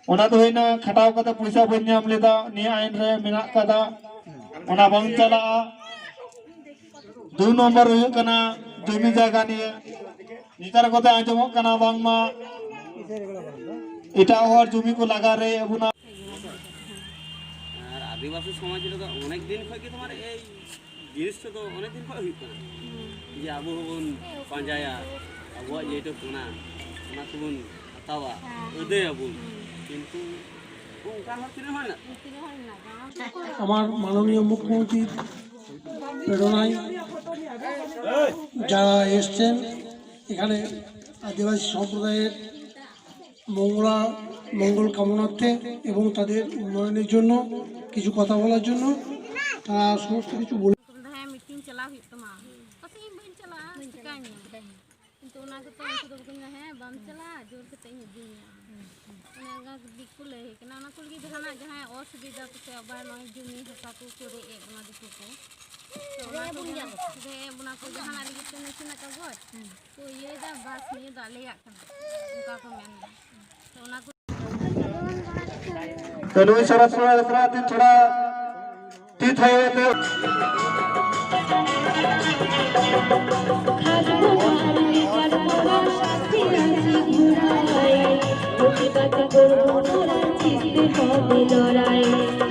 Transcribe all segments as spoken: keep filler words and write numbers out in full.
ᱚᱱᱟ ᱫᱚ ᱦᱩᱭᱱᱟ ᱠᱷᱟᱴᱟᱣ ᱠᱟᱛᱮ ᱯᱚᱭᱥᱟ ᱵᱟᱹᱧ ᱧᱟᱢ ᱞᱮᱫᱟ, ᱱᱤᱭᱟᱹ ᱟᱭᱤᱱ ᱨᱮ ᱢᱮᱱᱟᱜ ᱠᱟᱫᱟ, ᱚᱱᱟ ᱵᱟᱝ ᱪᱟᱞᱟᱜᱼᱟ᱾ ᱫᱩ ᱱᱚᱢᱵᱚᱨ ᱦᱩᱭᱩᱜ ᱠᱟᱱᱟ ᱡᱚᱢᱤ ᱡᱟᱭᱜᱟ ᱱᱤᱭᱮ᱾ ᱱᱮᱛᱟᱨ ᱠᱚᱛᱮ ᱟᱸᱡᱚᱢᱚᱜ ᱠᱟᱱᱟ ᱵᱟᱝᱢᱟ ᱮᱴᱟᱜ ᱦᱚᱲ ᱡᱚᱢᱤ ᱠᱚ ᱞᱟᱜᱟ ᱨᱮ ᱟᱵᱚᱱᱟ᱾ ᱟᱨ ᱟᱹᱫᱤᱵᱟᱹᱥᱤ ᱥᱚᱢᱟᱡᱽ ᱨᱮᱫᱚ ᱚᱱᱮᱠ ᱫᱤᱱ ᱠᱷᱚᱱ ᱜᱮ ᱛᱳᱢᱟᱨ ᱮᱭ ᱡᱤᱱᱤᱥ ᱫᱚ ᱚᱱᱮᱠ ᱫᱤᱱ ᱠᱷᱚᱱ ᱦᱩᱭᱩᱜ ᱠᱟᱱᱟ, ᱡᱮ ᱟᱵᱚ ᱦᱚᱸᱵᱚᱱ ᱯᱟᱸᱡᱟᱭᱟ, ᱟᱵᱚᱣᱟᱜ ᱡᱮᱴᱟ ᱠᱟᱱᱟ ᱚᱱᱟ ᱠᱚᱵᱚᱱ ᱦᱟᱛᱟᱣᱟ, ᱟᱹᱫᱟᱹᱭᱟᱵᱚᱱ᱾ ᱠᱤᱱᱛᱩ ᱚᱱᱠᱟᱱ ᱦᱚᱲ ᱛᱤᱱᱟᱹᱜ ᱦᱚᱲ ᱢᱮᱱᱟᱜ ᱠᱚᱣᱟ? আমার মাননীয় মুখ্যমন্ত্রীর প্রেরণায় যারা এসছেন এখানে আদিবাসী সম্প্রদায়ের মঙ্গলা মঙ্গল কামনার্থে এবং তাদের উন্নয়নের জন্য কিছু কথা বলার জন্য তারা সমস্ত কিছু বলে ᱢᱤᱫᱴᱤᱝ ᱪᱟᱞᱟᱣ ᱦᱩᱭᱩᱜ ᱛᱟᱢᱟ᱾ ᱯᱟᱥᱮᱡ ᱤᱧ ᱵᱟᱹᱧ ᱪᱟᱞᱟᱜᱼᱟ, ᱪᱤᱠᱟᱹᱧ? ᱠᱤᱱᱛᱩ ᱚᱱᱟ ᱠᱚᱛᱮ ᱩᱱᱠᱩ ᱫᱚ ᱵᱟᱠᱚ ᱢᱮᱱᱟ, ᱦᱮᱸ, ᱵᱟᱢ ᱪᱟᱞᱟᱜᱼᱟ, ᱡᱳᱨ ᱠᱟᱛᱮ ᱤᱧ ᱤᱫᱤ ᱢᱮᱭᱟ᱾ ᱚᱱᱮ ᱚᱱᱠᱟ ᱫᱤᱠᱩ ᱞᱟᱹᱭ ᱦᱩᱭ ᱠᱟᱱᱟ, ᱚᱱᱟ ᱠᱚ ᱞᱟᱹᱜᱤᱫ ᱡᱟᱦᱟᱱᱟᱜ ᱡᱟᱦᱟᱸᱭ ᱚᱥᱩᱵᱤᱫᱟ ᱠᱚᱥᱮ ᱟᱵᱟᱨ ᱱᱚᱜᱼᱚᱭ ᱡᱩᱢᱤ ᱦᱟᱥᱟ ᱠᱚᱠᱚ ᱨᱮᱡ ᱮᱫ ᱵᱚᱱᱟ ᱫᱤᱠᱩ ᱠᱚ, ᱛᱚ ᱚᱱᱟ ᱠᱚ ᱨᱮᱡ ᱮᱫ ᱵᱚᱱᱟ ᱠᱚ ᱡᱟᱦᱟᱱᱟᱜ ᱞᱟᱹᱜᱤᱫ ᱛᱮ ᱱᱟᱥᱮᱱᱟᱜ ᱠᱟᱜᱚᱡᱽ ᱠᱚ ᱤᱭᱟᱹᱭᱮᱫᱟ, ᱵᱟᱥ ᱱᱤᱭᱟᱹ ᱫᱚ ᱟᱞᱮᱭᱟᱜ ᱠᱟᱱᱟ, ᱚᱱᱠᱟ ᱠᱚ ᱢᱮᱱᱫᱟ᱾ ᱛᱚ ᱚᱱᱟ ᱠᱚ ᱛᱚ ᱱᱩᱭ ᱥᱚᱨᱚᱥ ᱠᱩᱢᱟᱨ ᱵᱮᱥᱨᱟ ᱴᱷᱮᱱ ᱛᱷᱚᱲᱟ ᱛᱤ ᱛᱷᱟᱭᱚ ᱠᱟᱛᱮ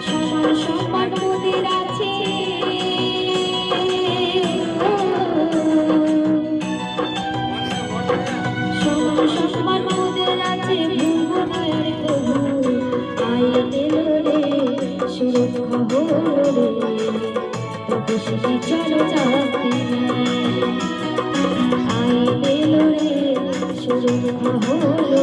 সমান সমান মোদের আছে, সমান সমান মোদের আছে, ভুবন আর প্রভু আইন এলো রে, সুরক্ষা হলো রে, তপস্বী চলো চাকরি নাই। আইন এলো রে, সুরক্ষা হলো